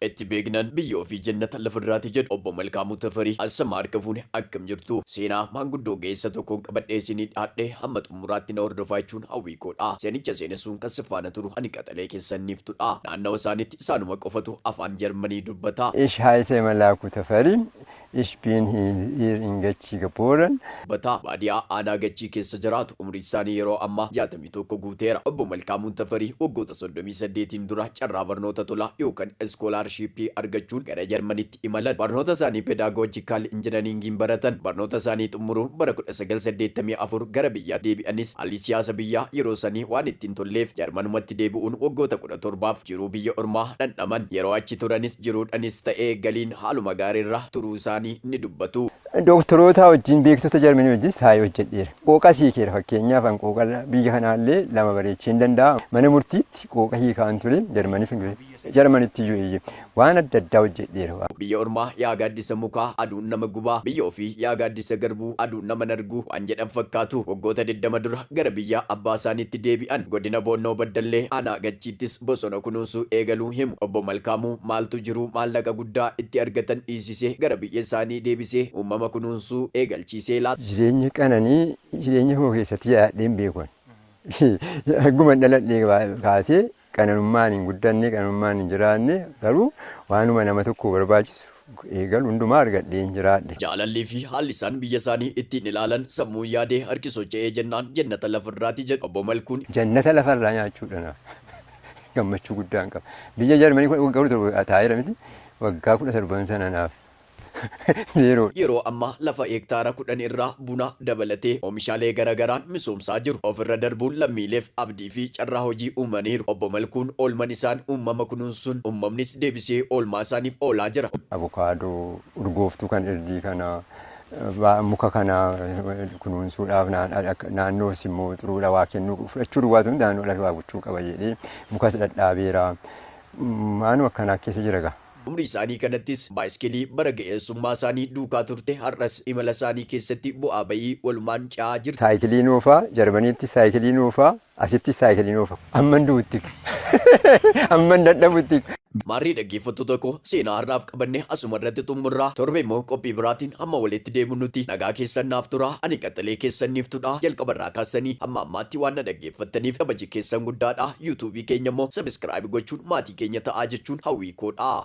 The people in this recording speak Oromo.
Itti beeknan biyya ofii jannata lafarraati jedhu Obbo Malkaamuu Tafarii. Ashamaa, harka fuune, akkam jirtu? Seenaa maanguddoo ga'eessa tokkoon qabadhee isinii dhiyaadhe, hamma xumuraatti na hordofaa jechuun hawwii koodha. Seenicha seenessuun kan si faana turu ani qaxalee keessanniiftudha. Naannawa isaaniitti isaanuma qofatu afaan Jarmanii dubbata. Ich heiße Malaku Tafari. Ich bin hier in Gachi geboren. Dubbata. Baadiyaa aanaa Gachii keessa jiraatu. Umrii isaanii yeroo ammaa 61 guuteera. Obbo Malkaamuun Tafarii waggoota 38n dura carraa barnoota tolaa yookaan iskoolaarshiippii argachuun gara Jarmanitti imalan. Barnoota isaanii pedagogical engineeringiin baratan. Barnoota isaanii xumuruun bara 1984 gara biyyaa deebi'anis, haalli siyaasa biyyaa yeroo sanii waan ittiin tolleef Jarmanumatti deebi'uun waggoota 17f jiruu biyya ormaa dhandhaman. Yeroo achi turanis jiruudhanis ta'ee galiin haaluma gaariirra turuu isaanii ni dubbatu. Doktoroota wajjin, beektota Jarmanii wajjin saayii hojjedheera. Qooqa hiikeera. Fakkeenyaaf, an qooqa biyya kanaallee lama bareechee hin danda'a. Mana murtiitti qooqa hiikaan ture Jarmaniif Jarmanitti iyyuu, eeyyee, waan adda addaa hojjedheera. Biyya ormaa yaa gaaddisa mukaa aduun nama gubaa, biyya ofii yaa gaaddisa garbuu aduun nama narguu waan jedhan fakkaatu. Waggoota 20 dura gara biyya abbaa isaaniitti deebi'an. Godina Boonnoo Baddallee aanaa Gachiittis bosona kunuunsuu eegaluu himu. Obbo Malkaamuu maaltu jiruu maallaqa guddaa itti argatan dhiisisee gara biyya isaanii deebisee uumama kunuunsuu eegalchiisee laata? Jireenya qananii jireenya koo keessatti jiraadhee hin beeku. Egguma dhaladhee kaasee qananummaan hin guddanne, qananummaan hin jiraanne, garuu waanuma nama tokko barbaachisu eegalu hundumaa argadhee hin jiraadhe. Jaalallii fi haalli isaan biyya isaanii ittiin ilaalan sammuun yaadee harki socho'ee jennaan jannata lafarraati jedhu Obbo Malkuun. Jannata lafarraa nyaachuudha naaf gammachuu guddaan qaba. Biyya Jarmanii kun waggaa 17 taa'eera miti, waggaa 17 sana naaf zeeroodha. Yeroo ammaa lafa hektaara 10 irraa buna dabalatee oomishaalee garagaraan misoomsaa jiru. Ofirra darbuun lammiileef abdii fi carraa hojii uumaniiru. Obbo Malkuun oolman isaan uumama kunuunsuun uumamnis deebisee oolmaa isaaniif oolaa jira. Abukaadoo, urgooftuu kan irdii kana, muka kana kunuunsuudhaaf, naannoos immoo xuruura waa kennuu fudhachuu duwwaatu naannoo lafa waa gochuu qaba jedhee mukas dhadhaabeera. Waanuma akkanaa keessa jira gaa. Umrii isaanii kanattis baayiskilii bara ga'eessummaa isaanii duukaa turte har'as imala isaanii keessatti bu'aa ba'ii walumaan ce'aa jirti. Saayikiliin oofaa, Jarmaniitti saayikiliin oofaa, asittis saayikiliin oofa. Amman du'utti. Amman dadhabutti. Maarree dhaggeeffattoota koo, seenaa har'aaf qabanne asuma irratti xumurraa. Torbe immoo qophii biraatiin hamma walitti deebinutti nagaa keessan naaf turaa. Ani qaxalee keessanniiftudha. Jalqabarraa kaastanii hamma ammaatti waan na dhaggeeffattaniif kabaji keessan guddaadha. Yuutuubii keenya immoo subscribe gochuun maatii keenya ta'aa jechuun hawwii koodha.